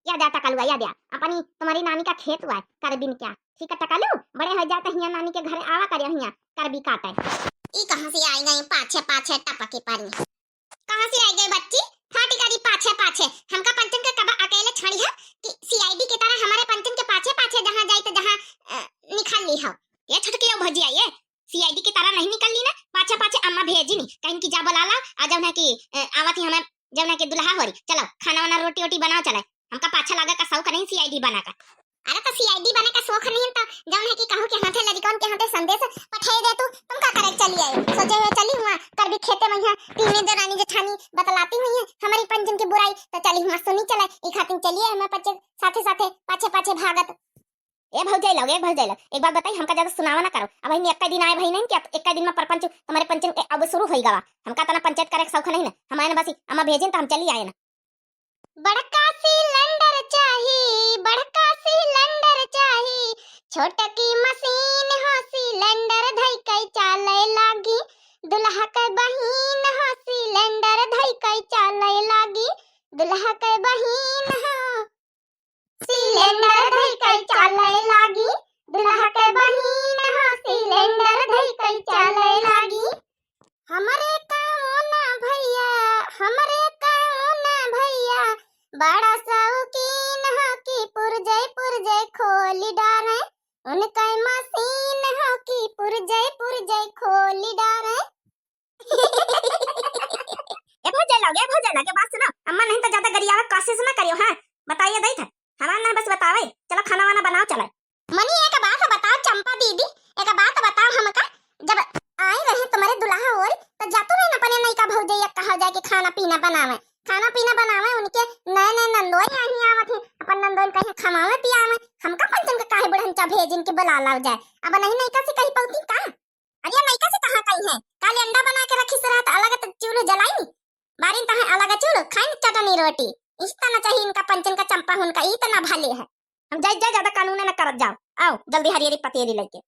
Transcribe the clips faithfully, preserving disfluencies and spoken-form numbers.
या द्या टकलुआ, या द्या। अपनी तुम्हारी नानी का खेत हुआ है, करबिन क्या? ठीक है टकलू, बड़े होइ जाए त हियाँ नानी के घरे आवा करिया हियाँ, करबी काटे। ई कहाँ से आई गई पाछे पाछे टपकी परी? कहाँ से आई गई बच्ची? फाटी करी पाछे पाछे। हमका पंचन के कबा अकेले छाड़ी है कि सीआईडी की तरह हमारे पंचन के पाछे पाछे जहाँ जाई त जहाँ, अ, निकाल ली हो। ये छोटकी यो भौजी आई है, सीआईडी की तरह नहीं निकल ली ना, पाछे पाछे अम्मा भेजी नी, कहीं की जा बुला ला, आ जौन है कि, अ, आवत ही हमें जौन है कि दुल्हा होरी, चलो खाना वाना रोटी वोटी बनाओ चले, हमका पाछा लागा का शौक नहीं सीआईडी बना का। अरे तो सीआईडी बने का शौक नहीं तो जौन है कि कहू के हाथे लड़कन के हाथे संदेश पठाई दे तू, तुम का करे चली आए, सोचे हुए चली हुआ करबी खेते में यहाँ तीन देरानी जेठानी बतलाती हुई है हमारी पंचन की बुराई, तो चली हुआ सुनी चले, ई खातिर चली आए हमें पचे साथे साथे पाछे पाछे भागत। ए भौजाई लोग, ए भौजाई लोग, एक बात बताई, हमका ज्यादा सुनावा ना करो। अब हम एक्का दिन आए भाई नहीं कि अब एक्का दिन में परपंच तुम्हारे पंचन के अब शुरू होई गवा। हमका तना पंचायत करे के शौक नहीं ना, हम आए ना बस अम्मा भेजन तो हम चली आए ना। बड़का सिलेंडर चाही, बड़का सिलेंडर चाही, छोटकी मशीन हो सिलेंडर धई के चाले लागी, दुल्हा के बहिन हो सिलेंडर धई के चाले लागी, दुल्हा के बहिन हो। सिलेंडर धई के चाले लागी, दुल्हा के बहिन हो सिलेंडर धई के चाले लागी। हमरे कौना भैया, हमरे कौना भैया, बड़ा शौकीन हो कि पुरजय पुरजय खोली डारे, उनके मशीन हो कि पुरजय पुरजय खोली डारे। ए भौजाई लोग, ए भौजाई लोग, बात सुनो। अम्मा नहीं तो ज्यादा गरियावे कोशिश ना करियो, हाँ? बताइए दई था। हमार ना बस बतावे। चलो खाना वाना बनाओ चले। मनी एक बात बताओ चंपा दीदी, एक बात बताओ हमका, जब आई रहे तुम्हारे दुल्हा होरी तो जातू नहीं अपने नई का भौजाई कहा जाए कि खाना पीना बनावे, खाना पीना बनावे उनके नए नए नंदोई आई आवत है, अपन नंदोई कहीं खवावे पियावे, हमका पंचन के काहे बुढ़न का भेजिन के बुला लाओ जाए, अब नहीं नई का से कही पौती का? अरे नैका से कहाँ कही है? काल अंडा बना के रखी से रहत अलग त चूल्ह जलाई नी। बारिन तहे अलग चूल्ह, खाइन चटनी रोटी। इस तना चाहिए इनका पंचन का चंपा हुन का, ई तना भले है। हम जाई, जा ज्यादा कानून न करत जाओ। आओ जल्दी हरियरी पतेरी लेके।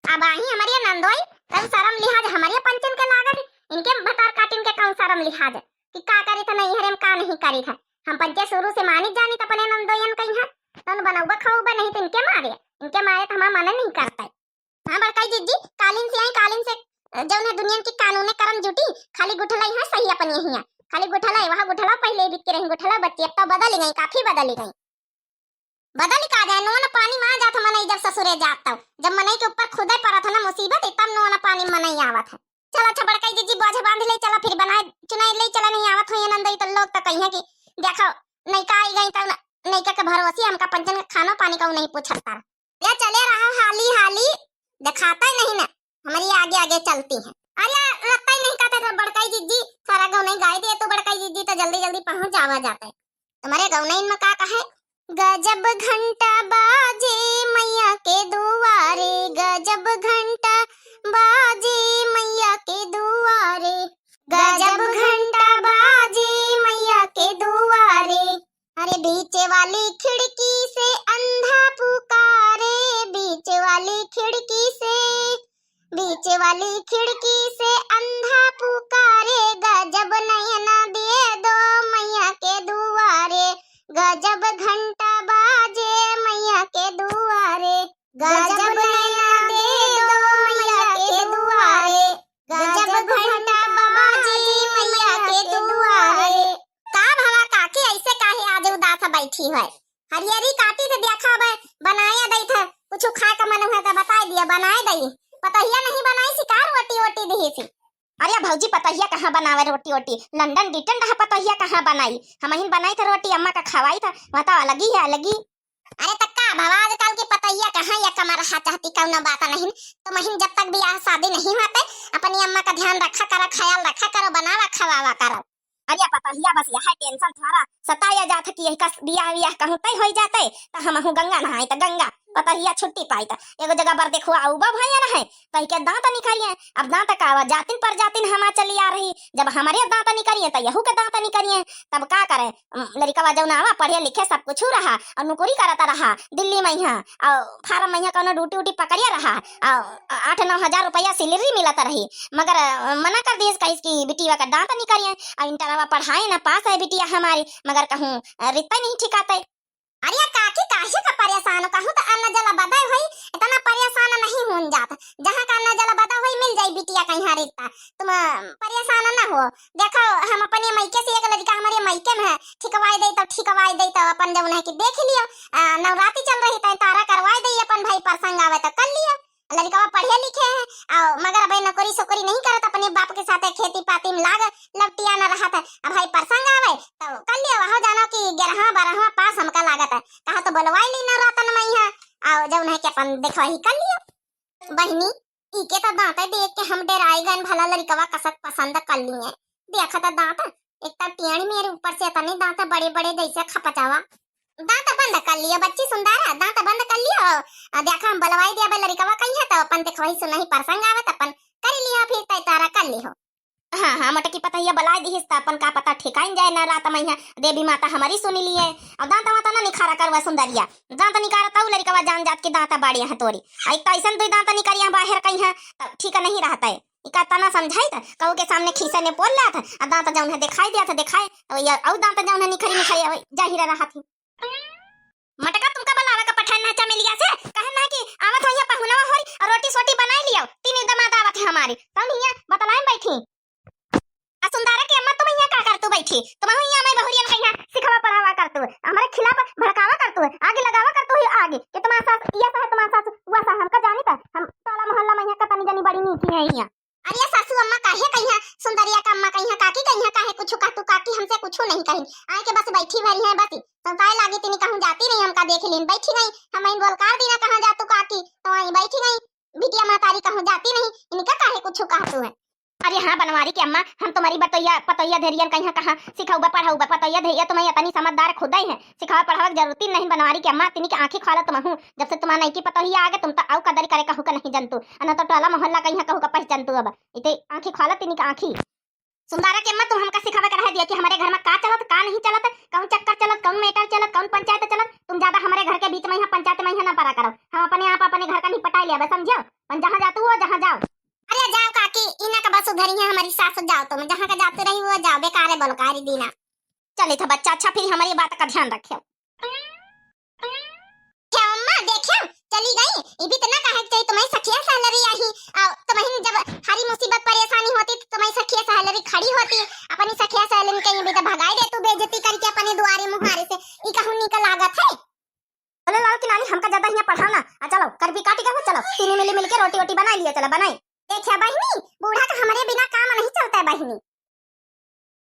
अब आही हमारी नंदोई, कौन शर्म लिहाज हमारे पंचन के लागत, इनके भतार काटिन के कौन शर्म लिहाज कि का करी था नहीं हरे का नहीं करी था। हम पंचे शुरू से मानित जानित अपने नंदोयन कहीं है, तन बनौबा खौबा नहीं तो इनके मारे, इनके मारे तो हमारा मन नहीं करता है। हाँ बड़काई जिज्जी, कालिन से आई, कालिन से, अ, जौन है दुनिया की कानूने करम जुटी, खाली गुठलाई है सही अपन यहिया, खाली गुठलाई, वहाँ गुठला पहले ही बिक के रही गुठला बच्ची, अब तो बदल गई, काफी बदल गई। बदल का जाए, नून पानी मा जात मनई जब ससुरे जात तब, जब मनई के ऊपर खुदे परत है ना मुसीबत, तब नून पानी मनई आवत है। चल अच्छा बड़काई जिज्जी, बोझ बांध ले, चला फिर बनाए चुनाई ले, चला नहीं आवत हो ये नंदई तो लोग तो कहिए कि देखो नैका आई गई तो न-, नैका के भरोसे हमका पंचन के खानो पानी का नहीं पूछता। या चले रहा हाली हाली, दिखाता ही नहीं ना, हमारी आगे आगे चलती है। अरे लगता ही नहीं कहते तो बड़काई जिज्जी, सारा गाँव नहीं गाई दे तो बड़काई जिज्जी तो जल्दी जल्दी पहुँच जावा जाता है। तुम्हारे गाँव नहीं में का कहे, गजब घंटा बाजे मैया के दुआरे, गजब घंटा बाजे मैया के दुआरे, गजब घंटा बाजे मैया के दुआरे। अरे बीच वाली खिड़की से अंधा पुकारे, बीच वाली खिड़की से, बीच वाली खिड़की से अंधा पुकारे, गजब नैना दे दो मैया के दुआरे, गजब घंटा बाजे मैया के दुआरे, गजब नैना दे दो मैया के दुआरे, गजब घंटा बाजे मैया के दुआरे। का भवा काकी, ऐसे काहे आज उदास बैठी है? हरियरी काटी थे, देखा बे, बनाए दई थे, कुछ खाए का मन हुआ तो बताए दिया, बनाए दई। पतहिया नहीं बनाई सी का, रोटी वोटी दी सी? अरे भौजी, पतहिया कहाँ बनावे रोटी वोटी, लंदन डिटन रहा, पतहिया कहाँ बनाई? हम ही बनाई थे रोटी, अम्मा का खवाई था, वह तो अलग ही है, अलग ही। अरे त का भवा, आजकल की पतहिया कहाँ या कमा रहा चाहती, कौनो बात नहीं। तो महीन जब तक बियाह शादी नहीं होते, अपनी अम्मा का ध्यान रखा करो, ख्याल रखा करो, बनावा खवावा करो। अरे पतहिया बस यह टेंशन थोड़ा सताया जात है कि यही का बियाह वियाह कहूँ तय होई जाते, त हमहू गंगा नहाई त गंगा, पतहिया छुट्टी पाई त एगो जगह बर देखुआ उबा भैया रहे, तही के दांत निकालिए। अब दांत का आवा, जातिन पर जातिन हमा चली आ रही, जब हमरे दांत निकालिए त यहू के दांत निकालिए, तब का करे? उम, लड़िकवा जौन आवा, पढ़े लिखे सब कुछ रहा, और नौकरी करत रहा दिल्ली में यहाँ, और फार्म में यहाँ कौनो ड्यूटी उटी पकड़िया रहा, और आठ नौ हजार रुपया सैलरी मिलत रही, मगर, अ, मना कर दिए, कहिस कि बिटिया का दांत निकालिए, और इंटरवा पढ़ाए ना पास है बिटिया हमारी, मगर कहूँ, अ, रित्ता नहीं ठिकाते। अरे काकी, काहे का परेशान हो? कहूँ तो अन्न जल बदय होई, इतना परेशान नहीं होन जात। जहाँ का अन्न जल बदय होई, मिल जाई बिटिया कहीं रित्ता। तुम, अ, परेशान ना हो। देखो, हम अपने मायके से एक लड़का हमारे मायके में है, ठिकवाई दे तो, ठिकवाई दे तो अपन जौन है कि देख लियो। आ, नवरात्रि चल रही, तय तारा करवाई दे, अपन भाई परसंग आवे तो कर लियो। लड़कवा पढ़े लिखे है, आ, मगर अबे नौकरी सोकरी नहीं करत, अपने बाप के साथ खेती पाती में लाग, लपटिया न रहत है। अब भाई परसंग आवे तो कर लियो, वहो जानो कि ग्यारहवाँ बारहवाँ पास हमका लागत है। कहा तो बोलवाई ली नवरातन में यहाँ, आ, जौन है कि अपन देखो ही कर लियो। बहिनी, इके त दांते देख के हम डेराई गन, भला लड़िकवा कसक पसंद कर लिए। देखा त दांत, एक त टेढ़ मेरे ऊपर से इतने दांत बड़े बड़े जैसे खपचावा। दांत बंद कर लियो बच्ची सुंदरा, दांत बंद कर लियो। आ, देखा हम बलवाई दिया बे लड़िकवा कहीं है तो अपन देखवाई सुनही परसंग आवे त अपन कर लियो, फिर तय तारा कर लियो। हाँ, हाँ, मोटकी पतहिया बलाय दिहिस त अपन का पता ठेकाइन जाए ना रात में यहाँ देवी माता हमारी सुनी लिए। अब दांत वांत ना निखारा करवा सुंदरिया, दांत निकारा तऊ लड़िकवा जान जात के दांत बाड़िया है तोरी। आ एक तो ऐसन दुई दांत निकारिया बाहर कहीं है, तब ठीक नहीं रहता है। इका तना समझाई त कहू के सामने खीसे ने पोल लात, आ दांत जौन है दिखाई दिया था दिखाए, और ये औ दांत जौन है निखरी निखरी अब जाहिर रहा थी। मटका तुमका बलावे का पठान ना चमेलिया से, कहन ना कि आवत हो यहाँ पहुनवा होई और रोटी सोटी बनाई लियो, तीन दमाद आवत है हमारी, तौन यहाँ बतलाए बैठी। आ सुंदरा के अम्मा, तुम यहाँ का करतू बैठी? तुम यहाँ मैं बहुरियन के यहाँ सिखावा पढ़ावा करतू, हमारे खिलाफ भड़कावा करतू, आगे लगावा करतू ही आगे कि तुम्हारा सास, यह सास, तुम्हारा सास, वह सास, हमका जानी था, हम टोला मोहल्ला में यहाँ कतनी जनी बड़ी नीकी है यहाँ। अरे सासू अम्मा काहे कहिया, सुंदरिया का अम्मा कहिया, काकी कहिया, काहे कुछ कहतू? काकी हमसे कुछ नहीं कही, आए के बस बैठी भरी है, बस सताए लागी, तिनी कहूँ जाती नहीं, हमका देख लीन बैठी गई, हम इन बोलकार दीना कहाँ जातू काकी, तो वहीं बैठी गई, बिटिया महतारी कहूँ जाती नहीं, इनका काहे कुछ कहतू है? अरे हाँ बनवारी के अम्मा, हम तुम्हारी बतैया पतैया धेरियन कहिया कहाँ सिखौबा पढ़ौबा, पतैया धेरिया तुम्हें इतनी समझदार खुदै है, सिखावा पढ़ावा के जरूरत ही नहीं बनवारी के अम्मा, तिनी के आँखी खोला तुमहू, जब से तुम्हारा नईकी पतोहिया आगे तुम तो आऊ कदरी करे कहू का नहीं जनतू, अना तो टोला मोहल्ला कहिया कहू का पहचानतू। अब इते आँखी खोला तिनी के आँखी। सुंदरा के अम्मा, तुम हमका सिखावे के रह दिया कि हमारे घर में का चलत, का नहीं चलत, कौन चक्कर चलत, कौन matter चलत, कौन पंचायत चलत। तुम ज्यादा हमारे घर के बीच में यहाँ पंचायत में यहाँ ना पड़ा करो। हम अपने आप अपने घर का निपटाई लिया, बस समझो। अपन जहाँ जातू हो, जहाँ जाओ। अरे जाओ काकी, इना का बस उधर ही है हमारी सास, जाओ तुम जहाँ का जाते रही वो जाओ, बेकार है बोलकारी दीना। चलित है बच्चा, अच्छा फिर हमारी बात का ध्यान रखे। क्या अम्मा देखे चली गई, ये भी इतना कहे के चाहिए, तुम्हारी सखिया सहेलरी आई, आ, तुम्हें जब हरी मुसीबत परेशानी होती तो तुम्हारी सखिया सहेलरी खड़ी होती, अपनी सखिया सहेलरी कहीं भी तो भगाई दे तू, बेइज्जती करके अपने दुआरे मुहारे से, ये कहूँ निकल लागत है। बोले लाल की नानी हमका ज्यादा हियाँ पढ़ाओ ना, आ चलो करबी काटी का हो, चलो तीनी मिली मिलके रोटी वोटी बनाई लिया, चलो बनाई।